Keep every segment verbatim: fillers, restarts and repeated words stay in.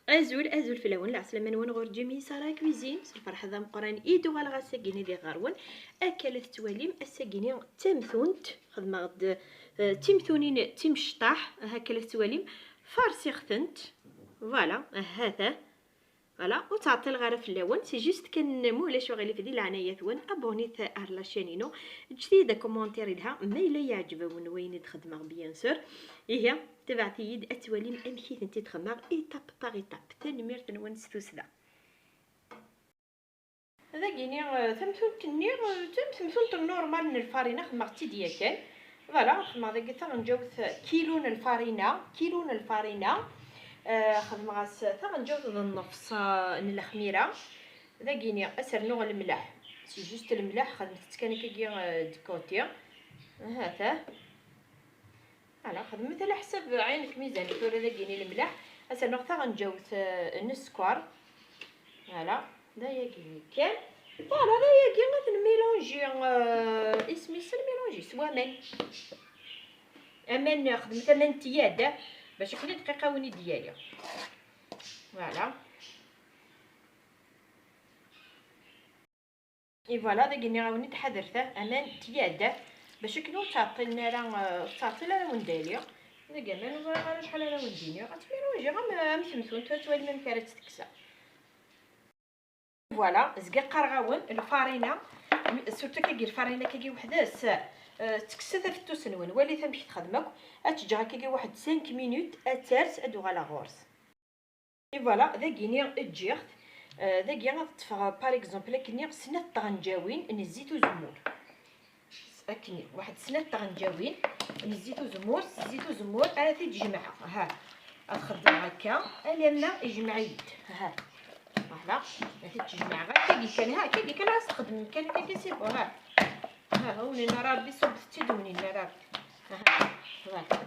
Azul, azul fell-awen, lɛeslama-nwen ɣur Jimmy Sarah Cuisine, s lferḥ d ameqqran i d-uɣaleɣ ass-agi-nni di ɣer-wen. Akka la tettwalim, ass-agi-nni d tamtunt, xedmeɣ-d, eh, d timtunin d timecṭaḥ, akka la tettwalim, farsiɣ-tent, voilà, ha-t-a. Voilà, ur ttɛeṭṭileɣ ara fell-awen, c'est juste kan ma ulac uɣilif di leɛnaya-twen, abonnit ar la chaîne-inu, ǧǧet-iyi-d akumentaṛ yelha, ma yella yeɛǧeb-awen wayen i d-xedmeɣ, bien sûr. Ihi, tabaɛet-iyi-d ad twalim amek i tent-id-xedmeɣ, étape par étape. Tanemmirt-nwen s tussda. Dagini, eh, tamtunt-nni, eh, d tamtunt normal n lfarina, xedmeɣ-tt-id yakan. Voilà, xedmeɣ dagi taɣenǧawt, kilu n lfarina, kilu n lfarina. Eh, xedmeɣ-as taɣenǧawt d nnefṣ, eh, n lexmira. Dagini, ad s-rnuɣ lemleḥ. C'est juste lemleḥ, xedmet-tt kan akkagi, eh, de côté. Ahat, eh. Voilà, xedmet ala ḥsab ɛinek mizan tura dagini lemleḥ. Ad s-rnuɣ taɣenǧawt, eh, n sskeṛ. Voilà, d ayagi kan. Voilà, d ayagi ad t-nmilanji, eh, isem-is nmilanji s waman. Aman, xedmet aman n tiyada, bac akken dqiqa win i d-yali. Voilà. Et voilà, dagi nniɣ-awen-id ḥadret aman n tiyada, bac akken ur ttɛeṭṭilen ara, eh, ur ttɛeṭṭil ara wen-dali. Dagi aman ur ẓriɣ ara acḥal ara wen-d-iniɣ. Ad tmilanjiɣ am, am temtunt, ad twalim amek ara tt-tekkseɣ. Voilà, zgiɣ qqareɣ-awen, lfarina, surtout akkagi lfarina akkagi weḥd-s, eh, ttekkset afettus-nwen, walit amek txedm akk, ad tt-ǧǧeɣ akkagi waḥed cinq minutes, ad ters, ad d-uɣaleɣ ɣur-s. Et voilà, dagini ǧǧiɣ-t, eh, dagi ad ṭṭfeɣ, par exemple, akkenni snat tɣenǧawin n zzit uzemmur. Akkenni, waḥed snat tɣenǧawin n zzit uzemmur, s zzit uzemmur ara t-id-jemɛeɣ. Ha, ad xedmeɣ akka, alamma ijmeɛ-iyi-d. Ha, voilà, ad t-id-jemɛeɣ. Akkagi kan, ha, akkagi kan ara s-texdmem kan, akkagi c'est bon, ha. Ha, ur nenna ara Rebbi, ṣubbet-tt-id, ur nenna ara Rebbi. Ha, voilà.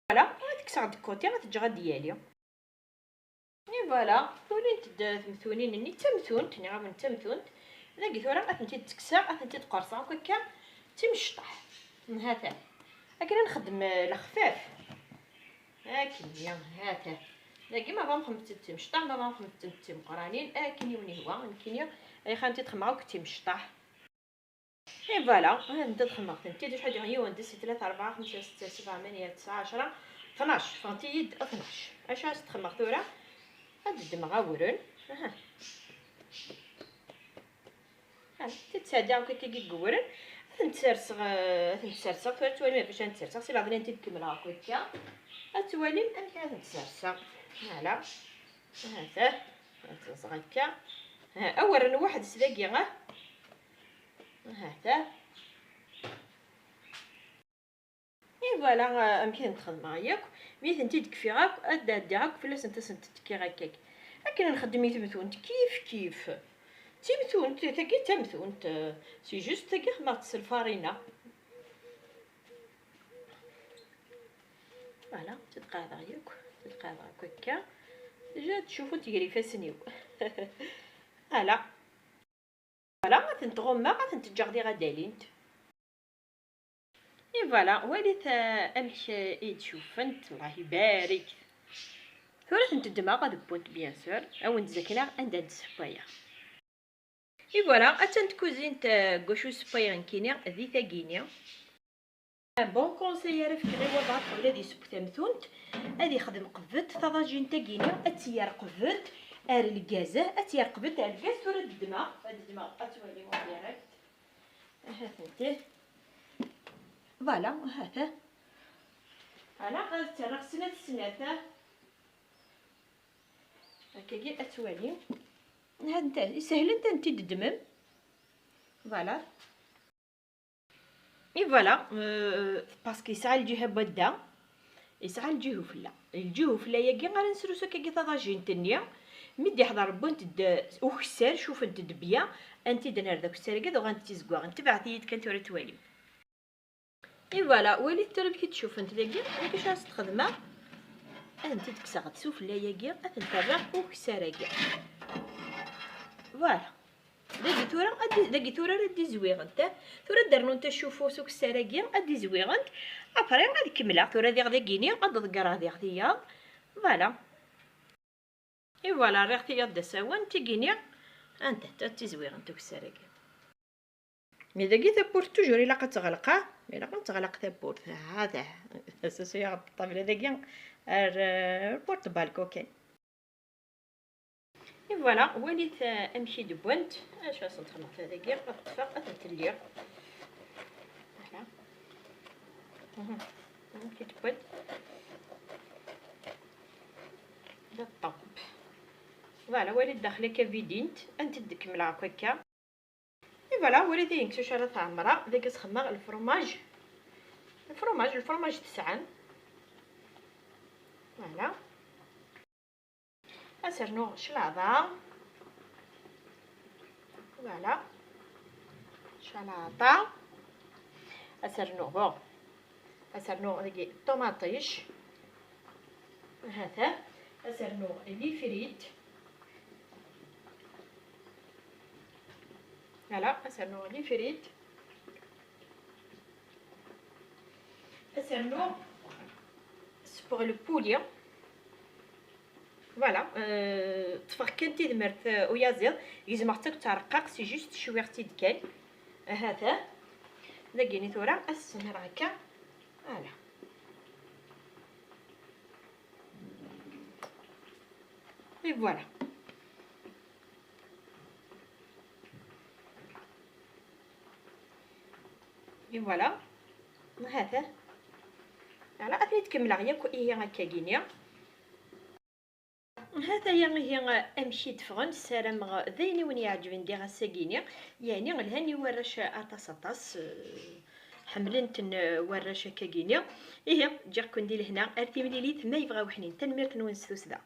Voilà, ad kkseɣ de côté, ad t-ǧǧeɣ ad d-yali. Et voilà, ulint-d temtunin-nni d tamtunt, nniɣ-awen d tamtunt. Dagi tura ad tent-id-ttekkseɣ, ad tent-id-qerṣeɣ akk akka, d timecṭaḥ. Hatan. Akken ad nxeddem, eh, lexfaf. Akken, ya, hatan. Dagi ma bɣam xedmet-tent d timecṭaḥ, ma bɣam xedmet-tent d timeqranin, akken i wen-ihwa, nekkini, ayɣer ad tent-id-xedmeɣ akk d timecṭaḥ. Et voilà, anda ad xedmeɣ-tent-id, acḥal diɣ, yiwen, d, tlata, rebɛa, xemsa, setta, sebɛa, tmanya, tesɛa, ɛecṛa, tnac, ffɣent-iyi-d tnac. Acu ara s-d-xedmeɣ tura? Ad d-ddmeɣ awren. Aha. Ad tent-id-sɛeddiɣ akk akkagi deg uwren. Ad tent-serseɣ, eh, ad tent-serseɣ. Tura ad twalim ɣef wacu ara tent-serseɣ. Si leɛḍil ad tent-id-kemmleɣ akk akka. Ad twalim amek ara tent-serseɣ. Voilà. Aha, ta. Ad tt-serseɣ akka. Aha, awren waḥed s dagi, ah. Aha, ta. Et voilà, euh, amek i tent-xedmeɣ yakk. Mi tent-id-kfiɣ akk, ad d-ɛeddiɣ akk fell-asent, ad sent-tekkiɣ akkak. Akken nxeddem i temtunt, kif kif. D timtunt, tagi d tamtunt, euh, c'est juste tagi xedmeɣ-tt s lfarina. Voilà, tt-id-qeɛdeɣ yakk, tt-id-qeɛdeɣ akk akka. Déjà, tcufut gar ifassen-iw. Voilà. Voilà, ad tent-ɣummeɣ, ad tent-ǧǧeɣ diɣ ad alint. Et voilà, walit, euh, amek, euh, i d-cufent, Allah ibarek. Tura ad tent-ddmeɣ ad wwent, bien sûr, ad wen-d-zakneɣ anda ad d-ssewwayeɣ. Et voilà, attan tkuzint, euh, n wacu ssewwayeɣ nekkini di tagini. Un bon conseil ara fkeɣ i wabɛaḍ qbel ad iseww tamtunt, ad ixdem qbet taḍajint-agi-nni, ad tt-yerr qbet ar lgaz, ad tt-yerr qbet ar lgaz. Tura ad ddmeɣ, ad ddmeɣ, ad twalim direct. Ahat nti. Voilà, ahat. Voilà, ad tt-rreɣ snat snat. Akkagi ad twalim. Ahat nti, isehlen ad tent-id-ddmem. Voilà. Et voilà, euh, parce que yesɛa lǧiha n wadda, yesɛa lǧiha ufella. Lǧiha ufella-agi ara nesrusu akkagi taḍajint-nni. Mi d-iḥḍer wwint-d ukessar, cufent-d bien, anti d-nerr d akessar-agi, ad uɣalent d tizeggaɣin. Tebɛet-iyi-d kan tura ad twalim. Et voilà, walit tura amek i tt-cufent dagi, amek acu ara s-t-xedmeɣ? Ad tent-id-kkseɣ d sufella-agi, ad tent-rreɣ ukessar-agi. Voilà. Dagi tura, ad d-, dagi tura ara d-izwiɣent. Tura ad d-rnunt acuffu s ukessar-agi, ad d-izwiɣent. Après, ad kemmleɣ tura diɣ dagini, ad ḍeggreɣ diɣ tiyaḍ. Voilà. Et voilà, rriɣ tiyaḍ d asawen, tigini, anda-tt, ad tizwiɣent ukessar-agi. Mi dagi tawwurt toujours ilaq ad teɣleq, ah, ilaq ad teɣleq tawwurt, ha, da, ssusuyeɣ-d ṭṭabla dagi ar, ar porte-balcon kan. Et voilà, walit, euh, amek i d-wwant, acu ad sent-xedmeɣ tadagi, ad ṭṭfeɣ, ad tent-lliɣ. Voilà. Mhm. Amek i d-wwant. D ṭṭab. Voilà, walit daxel akka vidint, ad tent-id-kemmleɣ akk akka. Et voilà, walit ihi nekk s wacu ara tɛemmreɣ, dagi ad s-xedmeɣ lefromaj. Lefromaj, lefromaj tesɛan. Voilà. Ad s-rnuɣ claḍa. Voilà. Claḍa. Ad s-rnuɣ, bon. Ad s-rnuɣ dagi ṭumaṭic. Hata. Ad s-rnuɣ les frites. Voilà, ad s-rnuɣ les frites. Ad s-rnuɣ c'est pour le poulet. Voilà, euh, ṭṭfeɣ kan tidmert, euh, uyaziḍ, gezmeɣ-tt akk d tareqqaqt, c'est juste cwiɣ-tt-id kan. Hata. Dagini tura, ad s-ssumreɣ akka. Voilà. Et voilà. Et voilà. Hata. Voilà, ad ten-id-kemmleɣ yakk ihi akkagini. Hataya ihi amek i d-ffɣen, ssarameɣ d ayen i wen-iɛeǧben diɣ ass-agini, yeɛni lhan i warrac aṭas aṭas, eh, ḥemmlen-ten, eh, warrac akkagini. Ihi, ǧǧiɣ-ken di lehna, ar timlilit, ma yebɣa weḥnin. Tanemmirt-nwen s tussda.